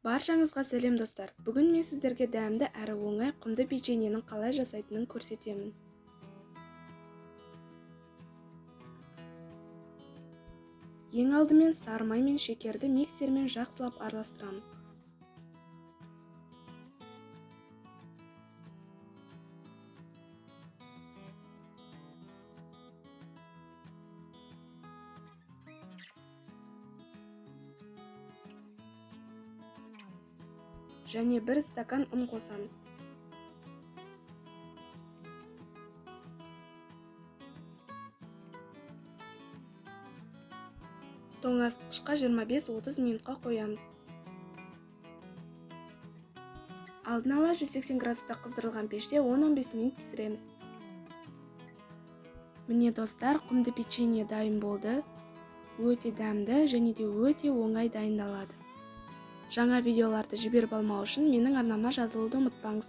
Баршаңызға сәлем, достар! Бүгін мен сіздерге дәмді әрі оңай құмды печеньенің қалай жасайтынын көрсетемін. Ең алдымен сары май мен шекерді миксермен жақсылап араластырамыз. Және 1 стакан ұн қосамыз. Тоңазытқышқа 25-30 минутқа қоямыз. Алдын ала 180 градуста қыздырылған пеште 10-15 минут пісіреміз. Міне, достар, құмды печенье дайын болды. Өте дәмді және де өте оңай дайындалады. Жаңа видеоларды жіберіп алмау үшін менің арнама жазылуды ұмытпаңыз.